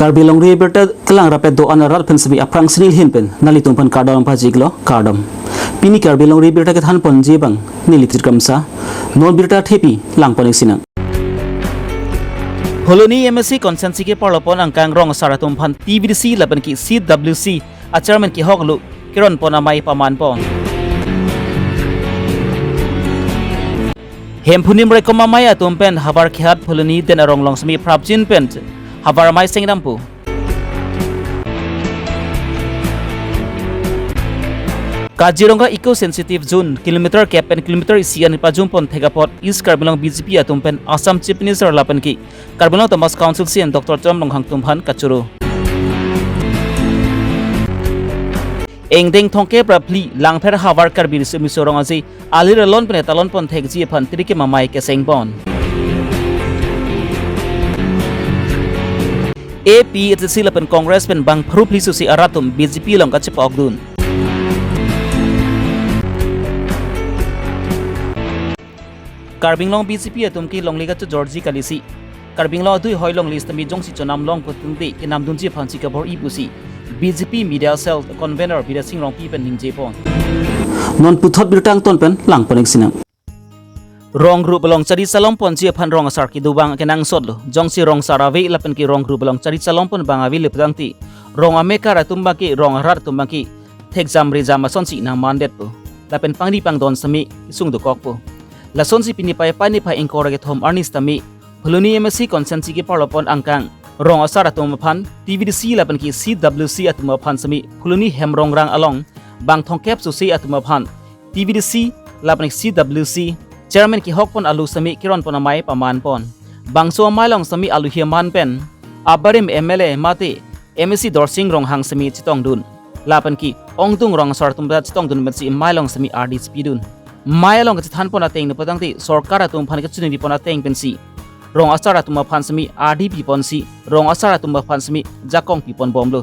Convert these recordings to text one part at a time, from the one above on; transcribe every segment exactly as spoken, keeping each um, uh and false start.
Karbi Longri Abirta kelang rapet do-an arat pen semi aphrang si neli ahin pen nanglitum aphan kardom pajirlo, kardom. Pini Karbi Longri Abirta kethan ponji abang neli Trikamsa, non birta thepi lang pon-ik sinang. Phuloni M A C constituency keparlo pon angkang rong asar atum aphan T V D C lapen ke C W C a chairman kehok alu keron pon amei paman pon. Hemphu nimrekom amei atum pen havar kehat Phuloni den arong along semi prapjin pen havar amei sengdampo. Kaziranga Eco Sensitive Zone kilometer kep pen kilometer isi an pajum pon thek apot East Karbi Anglong B J P atum pen Assam Chief Minister lapen ke Karbi Anglong Autonomous Council C E M Doctor Tuliram Ronghang atum aphan kachoro. Ingdeng thomkep ra phli Langpher havar Karbi Riso Miso Rong Aje alir alon pen etalon pon thekji aphan tirikim amei keseng pon. A P H L C lapen Congress pen bang pharo phli susi arat atum B J P along kachepa-okdun. Karbi Anglong B J P atum ke longle kachojorji kalisi, Karbi Anglong adui hoi longle sitame jongsi chonam long putungde kenamdunji aphansi kabor-i pusi B J P Media Cell Convener Bidya Sing Rongpi pen ningje pon. Non puthot birta angton pen lang pon-ik sinang. Rong rup along chari chalom ponji aphan rong asar kedo abang kenangsotlo. Jongsi rong asar ave lapen ke rong rup along chari chalom pon abang ave le putangte, rong amekar atum abang ke, rong arat atum abang ke thekjam rejam asonsi nangmandetpo. Lapen pangri pangdon semi isung dokokpo. Lasonsi pini Pai Pai niphai ingkoi ra kethom arni sitame Phuloni M A C constituency keparlo pon angkang rong asar atum aphan T V D C lapen ke C W C atum aphan semi Phuloni Hemrongrang along bang thomkep susi atum aphan T V D C lapen ke C W C chairman kehok pon alu semi keron pon amei paman pon. Bangso amei along semi aluhi aman pen abarim M L A mate M A C Dorsing Ronghang semi chetongdun. Lapen ke ongdung rong asar atum ta chetongdun pensi amei along semi ardi chepidun. Amei along kachethan pon ateng ne putangte sorkar atum aphan kachiningri pon ateng pensi rong asar atum aphan semi ardi pi ponsi rong asar atum aphan semi jakong pi pon bomlo.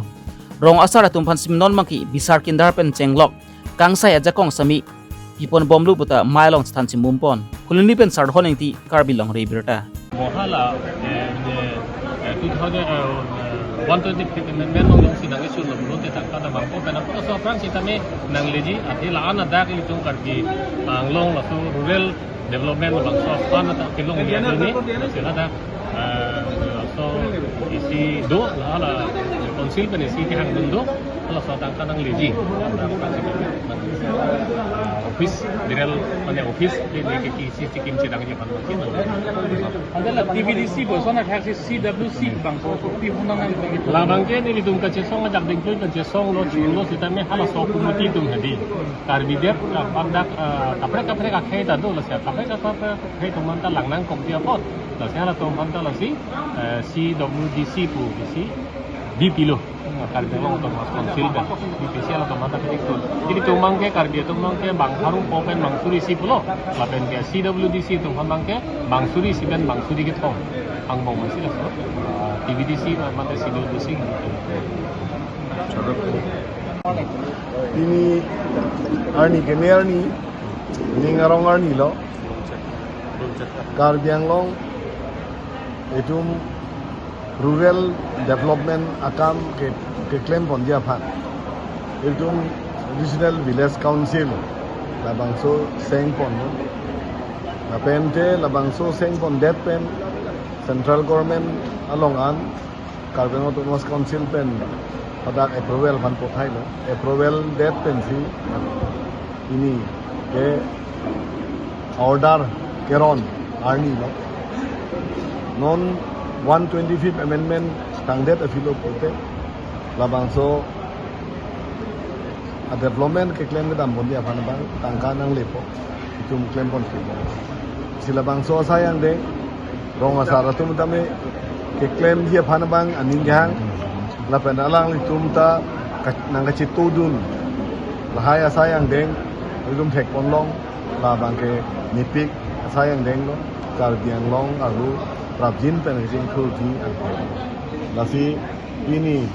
Rong asar atum aphan semi non abang ke bisar kindar pen chenglok kangsai ajakong semi pi pon bomlo puta amei along chethan chimum pon. Phuloni pen Sardhon Ingti, Karbi Longri Abirta. Mo hala, eh, eh, eh, two thousand, eh, one twenty-fifth Amendment along jongsi nang-issue lo pulote tangka ta bangpo pen apot laso aphrang sitame nangleji, athe la-an adak ilitum Karbi Anglong laso rural development labangso aphan ta kelong liya duni, laso ladak, eh, laso isi do, la, la council pen isi kehangdun do, laso atangka nangleji. Office, viral, mane office, ini ke isi chikim chidangji aphan mungkin. Ante la T V D C boson athak si C W C bangso kopi honang nang bagi. Labang ke nelitum kachesong ajak dingklui kachesonglo chulo sitame halaso committee atum hadi. Karbi det, ah, pandak, ah, kaprek kaprek akhei ta do lasi kaprek kaprek akhei atum aphan ta langnang komti apot. Lasi halatum aphan ta lasi, eh, C W D C pu isi bipilo. Karbi Anglong Autonomous Council pen, B P C L atum aphan ta kedik tun. Ilitum abang ke Karbi atum abang ke bang pharo po pen bang suri isi pulo. Lapen ke C W D C atum aphan abang ke bang suri isi pen bang suri kethom angbong masi laso. T V D C mate C W D C. Pini arni kene arni, ning arong arnilo. Karbi Anglong itum rural development akam ke, keklem ponji aphan itum Regional Village Council labangso seng pon. Lapen te labangso seng pondet pen central government along an Karbi Anglong Autonomous Council pen hadak approval aphan pathailo. Approval det pensi pini ke order keron arnilo. Non one twenty-fifth Amendment tangdet aphi lo pulote labangso a development keklem kedam ponji aphan abang tangka nanglepo, itum klem pon kipo. Si labangso asai angdeng rong asar atum tame keklemji aphan abang aning kehang, lapen alanglitum ta ka-, nangkachetongdun lahai asai angdeng itum thek ponlong, labang ke mepik asai angdeng lo, Karbi Anglong aru prapjin pen kachingthurji angdeng. Lasi pini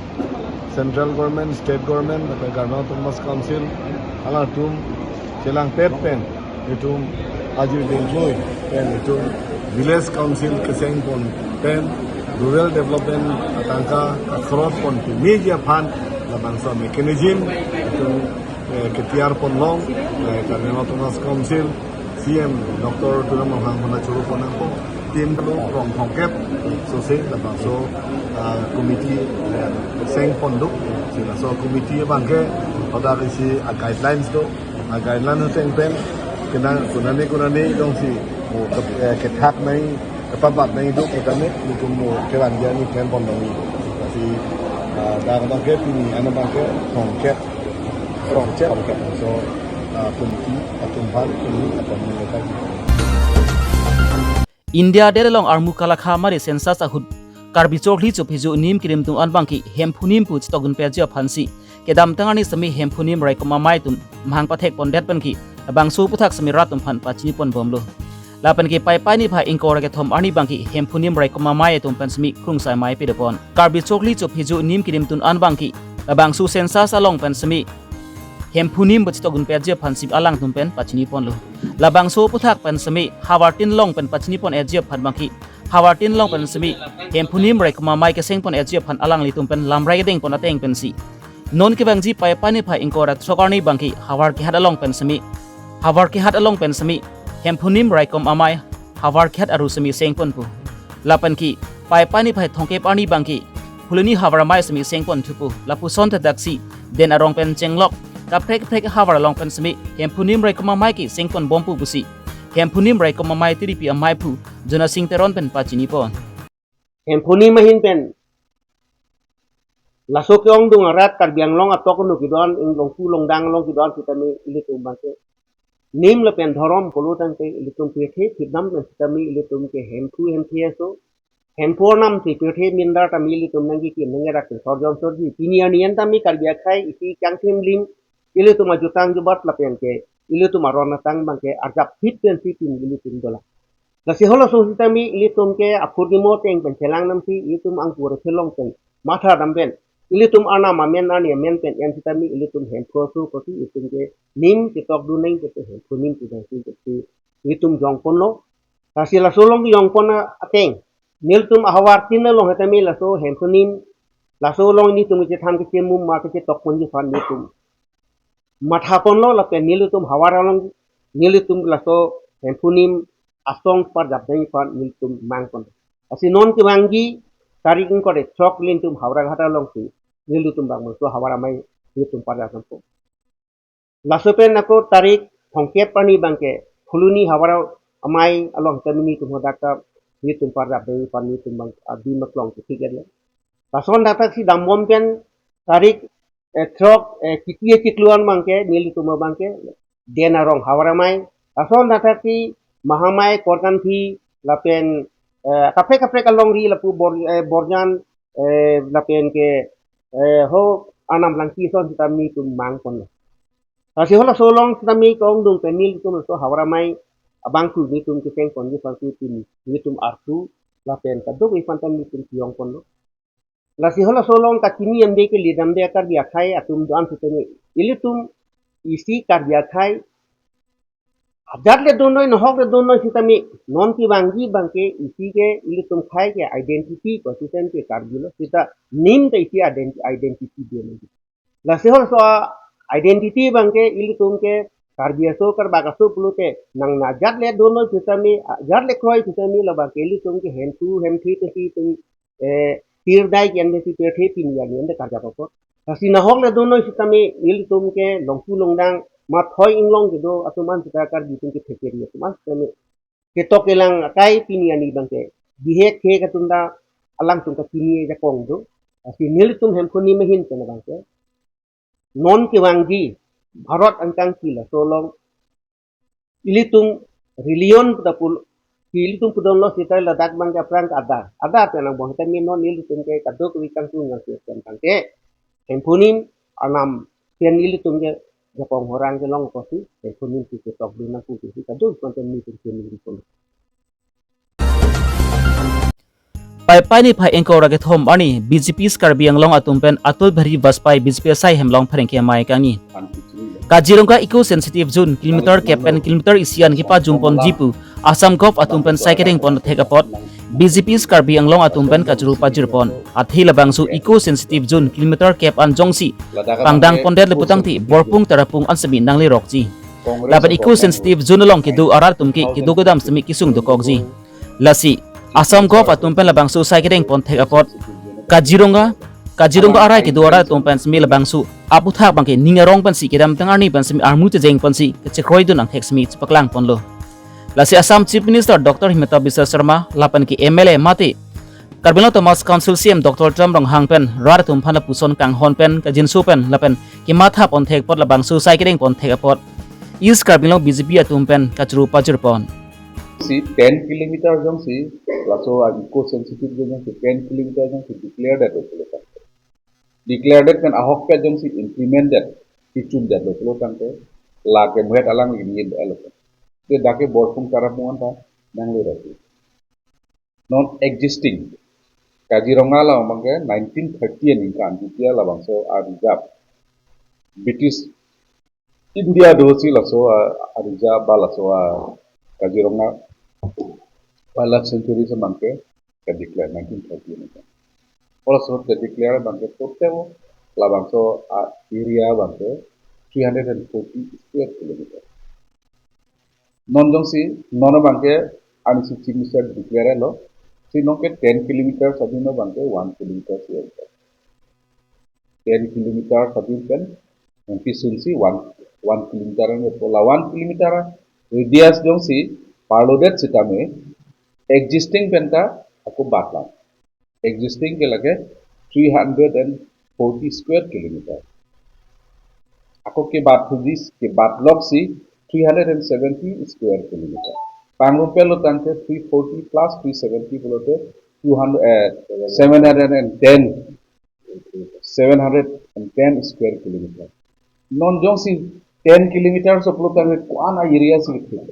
central government, state government, lapen Karbi Anglong Autonomous Council alangtum chelangpet pen itum ajir dingklui pen itum village council keseng pon pen Rural development atangka kakrot pon pimiji aphan labangso mechanism itum, eh, ketiar pon long, eh, Karbi Anglong Autonomous Council, C M Doctor Tuliram Ronghang aphan churu pon nangpo, team lo rong thomkep, so se labangso, ah, committee, eh, seng pon do, si laso committee abangke hadak isi a guidelines do, a guidelines seng pen kena kunani kunani jongsi mo ke-, eh, kethak nai, kepabat nai do, kita ni itum mo kevan dia ni pen pon nai. Lasi, ah, dak abangke pini an abangke thomkep, thomkep, thomkep. So, ah, committee atum aphan pini atum ni lekai. India adet along armu kalakha mari census ahut Karbi chokli chophijo nim kirim atum an abangke Hemphu nim pu chetokdun peji aphansi kedamtang arni semi Hemphu nim raikom amei atum mahang pathek pondet penke labangso aphuthak semi rat atum aphan pachini pon bomlo. Lapenke Paipai niphai ingkoi ra kethom arni abangke Hemphu nim raikom amei atum pen semi krungsai mei pede pon. Karbi chokli chophijo nim kirim atum an abangke labangso census along pen semi Hemphu nim pu chetokdun peji aphansi alangtum pen pachini ponlo. Labangso aphuthak pen semi havar tin along pen pachini pon eji aphan abangke havar tin along pen semi Hemphu nim raikom amei keseng pon eji aphan alanglitum pen lamrai kedeng pon ateng pensi non kevangji Paipai niphai ingkoi ra throk arni abangke Howraghat along pen semi, Howraghat along pen semi Hemphu nim raikom amei Howraghat aru semi seng pon pu. Lapenke Paipai niphai thomkep arni abangke Phuloni havar amei semi seng pon thupo. Lapuson thakthak si den arong pen chenglok kaprek kaprek havar along pen semi Hemphu nim raikom amei ke seng pon bom pu pusi Hemphu nim raikom amei tiripi amei aphu Jonasing Teron pen pachini pon. Hemphu nim ahin pen laso ke-ongdung arat Karbi Anglong atok nu kedo-an, inglong pu longdang along kedo-an sitame ilitum abangke nim lapen dhorom pulo tangte ilitum pirthe thipdam pen sitame ilitum ke Hemphu Hemphu aso, Hemphu arnam si pirthe mindar tame ilitum nangkekim nangkerak ke sorjon sorji. Pini arni an tame Karbi akhei isi kangthim lim ilitum ajutang jubat lapenke ilitum aron atang abangke arjap thip pensi pini ilitum dolang. Lasi halaso sitame ilitum ke aphurkimo ateng pen chelang namsi ilitum angkur chelong pen matha dam pen ilitum arnam amen arni amen pen en sitame ilitum Hemphu aso pusi ilitum ke nim chetokdun nang ke Hemphu nim pu dang si ilitum jong ponlo. Lasi laso along jong pon ateng nelitum ahavar tin along sitame laso Hemphu nim laso along nelitum kechethan kechemum ma kechetok ponji aphan nelitum matha ponlo lapen nelitum havar along nelitum laso Hemphu nim asong parjap nangji aphan nelitum mang pon. Lasi non kevangji tarik ingkoi ra throk nelitum Howraghat along si nelitum bangso havar amei nelitum parjap nangpo. Laso pen ako tarik thomkep arni abangke Phuloni havar amei along sitame nelitum hadak ta nelitum parjap nangji aphan nelitum abang abim aklong kethik ya. Lason thakthak si dambom pen tarik, eh, throk, eh, kiki chiklo an abangke nelitum abangke den arong havar amei. Lason thakthak si Mahamai, Korkanthi lapen, eh, kaprek kaprek alongri lapu Bor-, eh, Borjan, eh, lapenke, eh, ho Arnam Langki ason sitame nelitum mang pon. Lasi halaso along sitame ke-ongdung pen nelitum laso havar amei abangphu nelitum keseng ponji aphansi pini nelitum artu lapen kadokave aphan ta nelitum ke-ong ponlo. Lasi halaso along kachini amde ke lidam de Karbi akhei atum do-an sitame ilitum isi Karbi akhei ajat le donnoi, nahok le donnoi sitame non kevangji abangke isi ke ilitum akhei ke identity consistent ke Karbi lo, seta nim ta isi ident-, identity de nangji. Lasi halaso identity abangke ilitum ke Karbi aso, Karbak aso pulote nang ajat le donnoi sitame, ajat le kroi sitame labangke ilitum ke Hemphu Hemphu pensi itum, eh, pirthe dai ke-en pensi pirthe pini arni an ta karjap apot. Lasi nahok le donnoi sitame ilitum ke longpu longdang mathoi inglong kedo atum an seta Karbi atum ke thekeri atum an sitame ketok kelang akai pini arni abangke bihek hek atum ta alangtum kachini ajakong do. Lasi nelitum Hemphu nim ahin pen abangke non kevangji Bharat angkang si laso along ilitum religion pu ta pul-, ilitum pudon lo seta ladak abangke aphrang ke ada. Ada pen angbong sitame non ilitum ke kadokave kangtung kangsi pen abangke Hemphu nim Arnam pen ilitum ke jakong horang kelong apotsi Hemphu nim si chetokdun nangpo pusi kadokave aphan ta nelitum ke ningri pon. Paipai niphai ingkoi ra kethom arni B J P East Karbi Anglong atum pen Atal Bihari Vajpayee B J P asai hem along pherangke amei kangni. Kaziranga Eco Sensitive Zone kilometer kep pen kilometer isi an kepajum ponji pu Assam Govt atum pen sai kedeng pon thek apot B J P East Karbi Anglong atum pen kachuru pajirpon. Athe labangso eco sensitive zone kilometer kep an jongsi pangdang pondet le putangte Borpung Tarapung an semi nanglerokji. Lapen eco sensitive zone along kedo arat atum ke kedo kedam semi kesung dokokji. Lasi Assam Govt atum pen labangso sai kedeng ponthek apot Kaziranga, Kaziranga arai kedo arat atum pen semi labangso aputhak abangke ning arong pensi kedamtang arni pen semi armu chejeng pensi kachekroidun angthek semi chepaklang ponlo. Lasi Assam Chief Minister Doctor Himanta Biswa Sarma lapen ke M L A mate Karbi Anglong Autonomous Council C E M Doctor Tuliram Ronghang pen rat atum aphan lapuson kanghon pen kajinso pen lapen kematha ponthek apot labangso sai kedeng ponthek apot East Karbi Anglong B J P atum pen kachuru pajirpon. Si ten kilometer jongsi laso a eco sensitive zone jongsi ten kilometer jongsi declare detlo pulo tangte, declare det pen ahokpet jongsi implement det, kechun detlo pulo tangte, lake muhet alang lagi nit detlo. Te dak ke Borpung Tarapung anta nanglerokji. Non existing Kaziranga along abangke nineteen thirty aningkan, ketia labangso a reserve, British India dosi laso a, a reserve ba laso a Kaziranga Wildlife Sanctuary si abangke kedeclare nineteen thirty aningkan. Hala laso kedeclare abangke total labangso a area abangke three hundred and forty square kilometer. Non jongsi, non abangke ani si Chief Minister declare lo, si non ke ten kilometer adim abangke one kilometer si enter. Ten kilometer adim pen, non pisun si one, one kilometer an enter. La one kilometer radius jongsi parlodet sitame existing pen ta ako batlang. Existing ke lake three hundred and forty square kilometer. Ako kebat hujis, kebatlok si three hundred and seventy square kilometer. Pangrumpet lo tangte three forty plus three seventy pulote two hundred, eh, seven hundred and ten, seven hundred and ten square kilometer. Non jongsi ten kilometer so pulo tangte ko-an a area si bikti.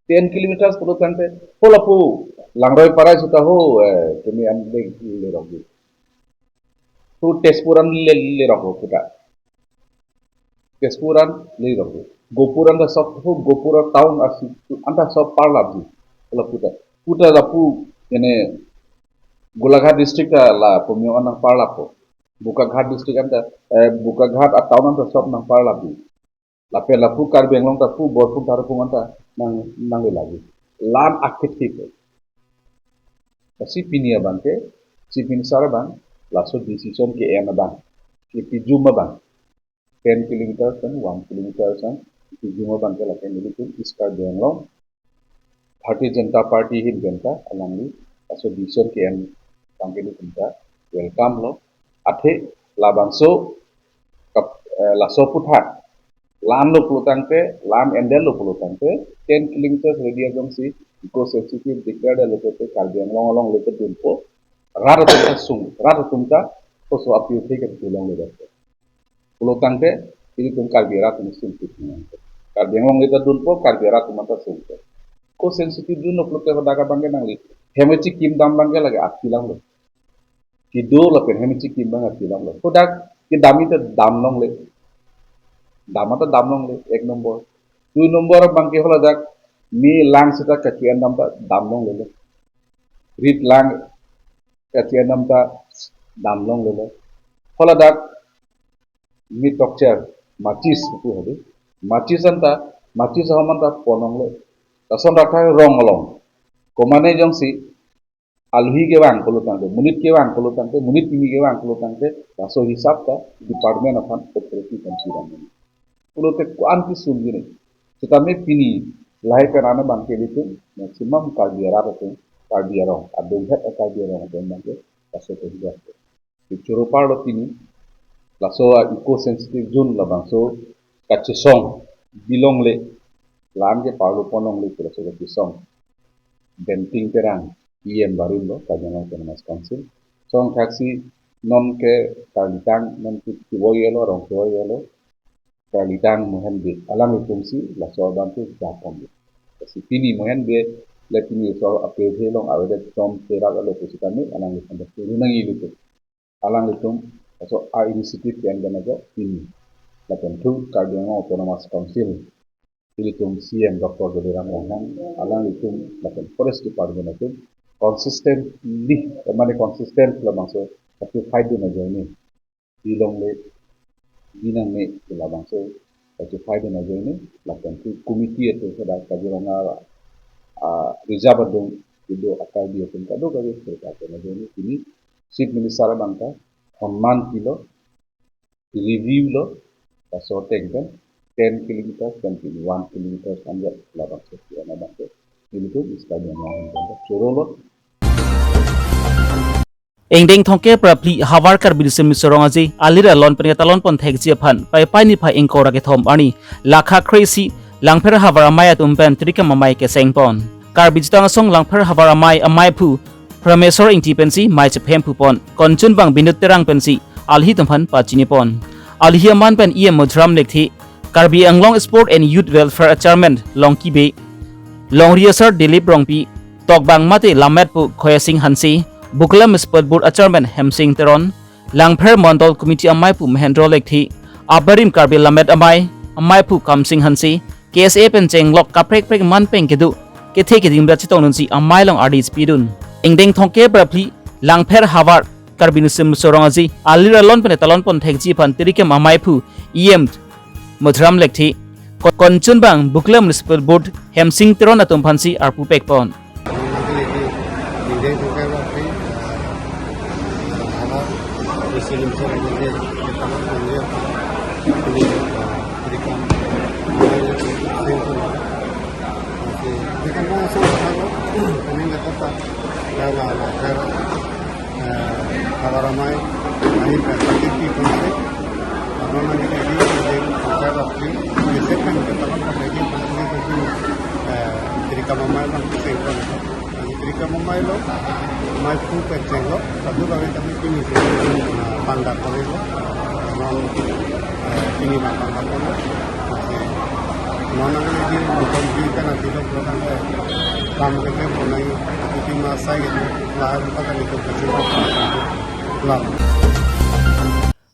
Ten kilometers pulo tangte, ho lapu Langroi Parai seta ho, eh, kemi an le, lerokji. Ho Tezpur an le, lerok ho puta. Tezpur an lerokji. Gopur anta sob, ho Gopur town asi, anta sob parlapji. Ho lapu ta. Puta lapu, ene, Golaghat district ta la Pumyong an nangparlappo. Bokaghat district anta, eh, Bokaghat a town anta sob nangparlapji. Lapen lapu Karbi Anglong ta pu Borpung Tarapung anta nang, nangle lagi. Lan akhit hip. Lasi pini abangke, Chief Minister abang, laso decision ke-en abang, kepijum abang, ten kilometers and one kilometers an kepijum abangke lake nelitum East Karbi Anglong Bharatiya Janata Party ahin pen ta alangli laso decision ke-en abangke nelitum ta welcome lo. Athe labangso kap-, eh, laso aputhak lan lo pulo tangte, lan endetlo pulo tangte, ten kilometers radius jongsi eco sensitive declare detlo pulote Karbi Anglong alongle ta dunpo, rat atum ta sung, rat atum ta koso apirthe ke tulongle detpo. Pulo tangte, ilitum Karbi arat atum sungpik nang. Karbi Anglong le ta dunpo, Karbi arat atum ta sungpo. Eco sensitive zone lo pulote hadak abangke nangli hem chikim dam abangke lake api langlo. Kedo lapen hem chikim abang api langlo. Hadak kedam ta dam longle. Dam ta dam longle, ek nombor. Dui nombor abangke haladak me lang seta kachi-en dam ta dam longlelo. Rit lang kachi-en dam ta dam longlelo. Haladak me tokcher, machis pu hadi. Machis anta, machis ahom anta pon longle. Lason rathai rong along. Komane jongsi alhi kevang pulo tangte, monit kevang pulo tangte, monit kimi kevang pulo tangte, laso hisap ta department aphan authority aphan piran. Pulote ko-an kesung gini. Sitame pini lahai pen an abangke ilitum maximum Karbi arat atum, Karbi arong, adunghet a Karbi arong atum abangke laso kehidup. Kechoro parlo pini, laso a eco sensitive zone labangso kachesong bilongle, lan ke parlo pon longle ke laso kachesong. Benting Terang, E M barim lo, Karbi Anglong Autonomous Council. Song thaksi non ke karlitang, non ke kevoi elo, rong kevoi elo, karlitang Mohen Bey. Alanglitum si laso abangke japon lo. Si pini Mohen Bey, le pini laso apirthe along avedet tom terak alo pusitame, alanglitum ta turu nangji ilitum. Alanglitum, laso a initiative ke-en pen ajok pini. Lapen thu Karbi Anglong Autonomous Council, ilitum C E M Doctor Tuliram Ronghang, alanglitum, lapen Forest Department atum, consistently, mane consistent labangso kachiphai dun ajoine, di longle, di nangne, labangso kachiphai dun ajoine, lapen ke committee atum ke dak Kaziranga, ah, reserve adung kedo a-Karbi atum kadokave sirkap dun ajoine, pini Chief Minister abang ta honman pilo, review lo, laso ateng pen ten kilometers, ten kilometers, one kilometers anjat labangso, labangso. Nelitum East Karbi Anglong ahin pen ta choro lo. Ingdeng thomkep ra phli Havar Karbi Riso Nimso Rong Aje alir alon pen ketalon pon thekji aphan Paipai niphai ingkoi ra kethom arni lakha kre-isi Langpher Havar amei atum pen tirikam amei keseng pon. Karbi Jutang Asong Langpher Havar amei, ameiphu Prameswar Ingti pensi mei chephem phu pon. Konchunbang Binod Terang pensi alhi atum aphan pachini pon. Alhi aman pen E M Madhuram Lekthe, Karbi Anglong Sport and Youth Welfare Chairman Longki Bey, Longri Asar Dilip Rongpi, Tokbang mate Lammetpu Khoyasing Hanse, Buklam Municipal Board Chairman Hemsing Teron, Langpher Mondol Committee ameiphu Mahendra Lekthe, abarim Karbi Lammet amei, ameiphu Kamsing Hanse, K S A pen chenglok kaprek prek man pen kedo kethe keding bra chetongdunsi amei along ardi chepidun. Ingdeng thomkep ra phli Langpher Havar Karbi Riso Nimso Rong Aje alir alon pen ketalon pon thekji aphan tirikam ameiphu E M Madhuram Lekthe, ko-, konchunbang Buklam Municipal Board Hemsing Teron atum aphansi arpu pek pon. Eh, Havar amei, ahin pen pachini ponsi, aphrang nangkeleji, ingdeng thomkep ra phli, isi pen ketalon pon thekji aphan, eh, tirikam amei abang keseng pon. Lasi tirikam amei lo, ameiphu pen chenglok, kadokave kami pini si, eh, pangdak kori lo, non, eh, pini ma pangdak kori lo. Lasi non nangkeleji, motom di kan ati lo, program ke, kam ke ke ponai, ati ma sai ke, lahai buka kan itu kecil, lam.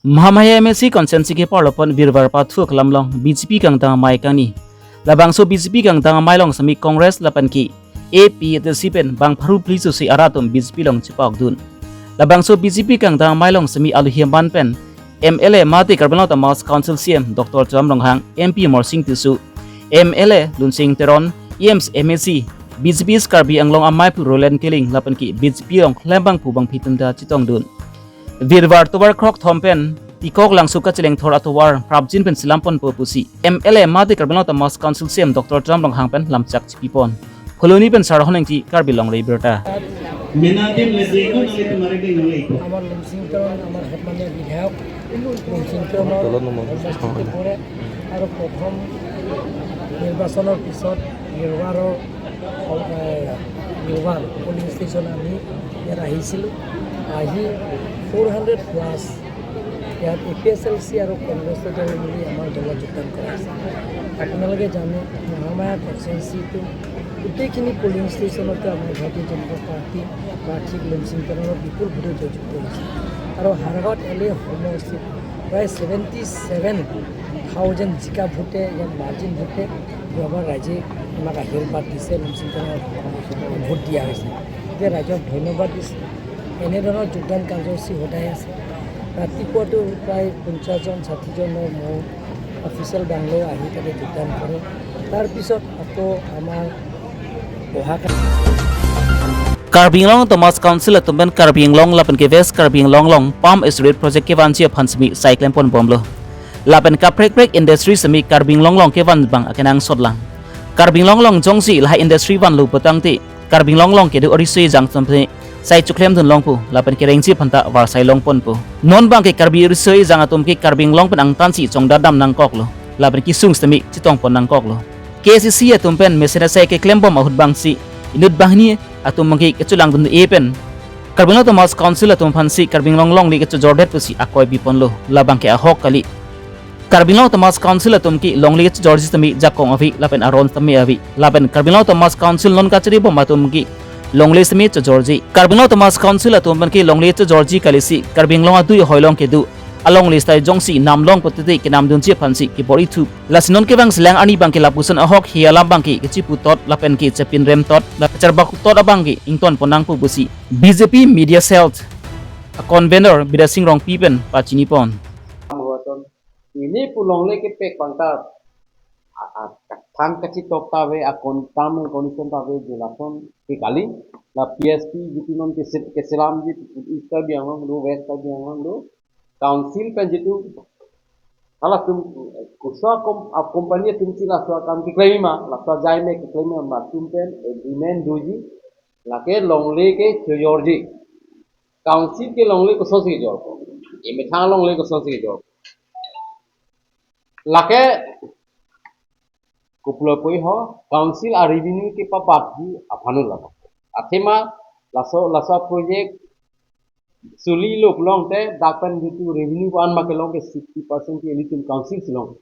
Mahamaya M A C constituency keparlo pon Birvar pathu aklam along B J P kangdang amei kangni. Labangso B J P kangdang amei along semi Congress lapen ke A P H L C pen bang pharo phli susi arat atum B J P along chepakdun. Labangso B J P kangdang amei along semi alhi aman pen M L A mate Karbi Anglong Autonomous Council C E M Doctor Tuliram Ronghang, M P Amarsing Tisso, M L A Lunsing Teron, E M C, M A C, B J P East Karbi Anglong ameiphu Roland Killing lapen ke B J P along klembangphu bangphi atum ta chetongdun. Birvar tovar krokthom pen Tikok Langso kachelengthor atovar prapjin pen selam ponpo pusi M L A mate Karbi Anglong Autonomous Council C E M Doctor Tuliram Ronghang pen lamchak chepi pon. Phuloni pen Sarhon Engti, Karbi Longri Abirta. মেনাজিম লেজে কোন আলে তোমারে দেন আলে ইকো। আমাৰ লুমচিং তৰণ, আমাৰ সন্মানীয় বিধায়ক লুমচিং তৰণ, তলত নমন। উপস্থিত কৰে আৰু প্ৰথম নিৰ্বাচনৰ পিছত নিৰ্বাচনৰ, এ, নিৰ্বাচন পলিং ষ্টেচন আমি ইয়াত আহিছিলোঁ। আহি ফ'ৰ হাণ্ড্ৰেড প্লাছ ইয়াত এ পি এইচ এল চি আৰু কংগ্ৰেছৰ দল মিলি আমাৰ দলত যোগদান কৰা হৈছে। আপোনালোকে জানে, মহামায়া কনষ্টিটুৱেঞ্চিটো গোটেইখিনি পলিং ষ্টেচনতে আমাৰ ভাৰতীয় জনতা পাৰ্টি প্ৰাৰ্থী লুমচিং তৰণক বিপুল ভোটে জয়যুক্ত হৈছে। আৰু হাৰগাঁৱত এল এ সমষ্টিত প্ৰায় ছেভেণ্টি ছেভেন থাউজেণ্ড জিকা ভোটে, ইয়াত মাৰ্জিন ভোটে যোৱাবাৰ ৰাইজে আমাক আশীৰ্বাদ দিছে, লুমচিং তৰণক ভোট দিয়া হৈছে। গতিকে ৰাইজক ধন্যবাদ দিছোঁ। এনেধৰণৰ যোগদান কাৰ্যসূচী সদায় আছে। ৰাতিপুৱাতো প্ৰায় পঞ্চাছজন, ষাঠিজনৰ মোৰ অফিচিয়েল বাংলো আহি তাতে যোগদান কৰে। তাৰপিছত আকৌ আমাৰ অহা কা- Karbi Anglong Autonomous Council atum pen Karbi Anglong lapen ke West Karbi Anglong along Palm Asteroid Project kevanji aphan semi sai klem ponbomlo. Lapen kaprek prek industry semi Karbi Anglong along kevan abang akenangsot lang. Karbi Anglong along jongsi lahai industry vanlo putangte Karbi Anglong along kedo ariso ejang atum pen sai choklemdun longpo lapen kerengji aphan ta varsai long ponpo. Non abang ke Karbi ariso ejang atum ke Karbi Anglong pen angtansi chongdadam nangkoklo lapen kesung semi chetong pon nangkoklo. K A C C atum pen mesen asai keklembom ahut abangsi inut banghini atum abang ke kechelangdun-e pen Karbi Anglong Autonomous Council atum aphansi Karbi Anglong longle kechojordet pusi akoi biponlo, labang ke ahok kali. Karbi Anglong Autonomous Council atum ke longle kechojorji tame jakong ave lapen aron tame ave. Lapen Karbi Anglong Autonomous Council non kacharibom atum ke longle tame chojorji. Karbi Anglong Autonomous Council atum pen ke longle chojorji kalisi Karbi Anglong adui hoilong kedo alongle stai jongsi namlong putete kenamdunji aphansi kebor-ithu. Lasi non kevang selang arni abangke lapuson ahokhe alam abangke kechiputot lapen kechepinremtot, la kacharbakhutot abangke ingtonpon nangpo pusi B J P Media Cell a-convener Bidya Sing Rongpi pen pachinipon. Huaton, pini pu longle kepek abang ta, a, a, kathang kachitok ta ave, a kon-, term and condition ta ave, je lason ke kali, la P S P jitu non kese-, keselamji, East Karbi Anglong do, West Karbi Anglong do, council pen jitu, halatum, koso kom-, a company atumsi laso akam keklem ma, laso ajai me keklem ma, latum pen agreement doji, lake longle ke chojorji. Council ke longle kosonsi kejor? Emethang longle kosonsi kejor? Lake kopilo pui ho, council a-revenue kepabatji aphan lo. Athema laso, laso project suli lo pulote dak pen jitu revenue ko-an ma kelong ke sixty percent ke ilitum council si long.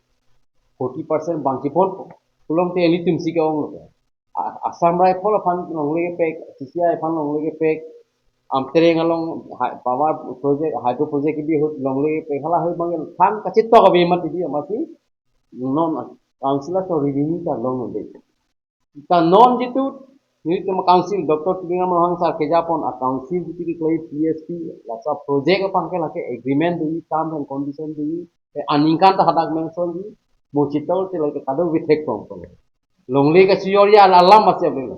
Forty percent bang chipon pulote ilitumsi ke-ong lo. A-, Assam Rifle aphan longle kepek, C C I aphan longle kepek, Amtreng along hy-, power project, hydro project kebi ahut longle kepek, hala ahut abang thang kachitok ave mati di amatsi non council aso revenue ta longle. Ta non jitu, nelitum council, Doctor Tuliram Ronghang sir kejapon a-council jitu keklem P S P, laso project aphan ke lake agreement doji, term and condition doji, eh, aningkan ta hadak mention doji, mo chitol te lake kadokave thek tong tong. Longle kachojorji alam masih ave lo.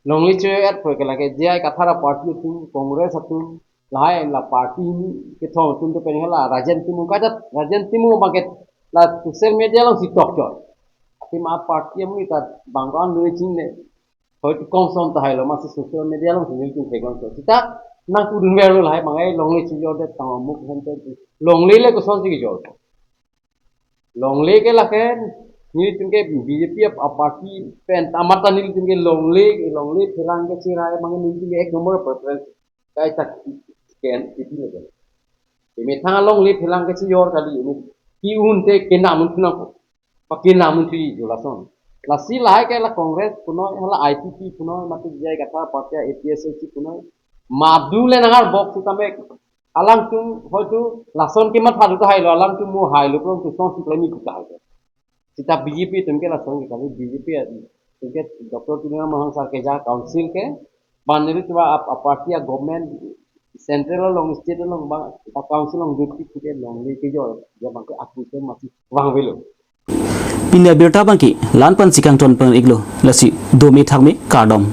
Longle chojor-et pu ke lake J I Kathar a-party atum, Congress atum, lahai la party hini kethom atum te pen hala Rajen Timung kajat, Rajen Timung abangke la social media alongsi tokchot. Athema party amonit ta bang ko-an lo chinine. Hoito kongson tahai lo, amatsi social media alongsi nelitum theklongchot. Seta nangpudunver lo lahai abang, ai longle chojordet tang amuk hente. Longle le kosonsi kejor? Longle ke lake nelitum ke B J P a-, a-party pen amat ta nelitum ke longle, longle pherang kechiri abang nelitum ke ek number preference. Kaita ke-en titi lo. Emethang alongle pherang kechijor kali, eme ki-un te kenam un thu nangpo. Pa kenam un thuji jo lason. Lasi lahai ke la Congress punoi, hala I P P punoi, mate J I Kathar party, A P H L C punoi, madu le nangar bok sitame alangtum hoito lason kematha do tahai lo, alangtum mo hai lo pulote kosonsi klemji tahai lo. Seta B J P atum ke lason ke kali, B J P atum ke Doctor Tuliram Ronghang sir keja council ke, bang nelitum a-, a-party a-government, central along, state along abang, a-council along duty ke longle kejor, ya abangke akusem masih vangvelo. Pini abirta abangke la-an pensi kangton pon-iklo, lasi dome thakme, kardom.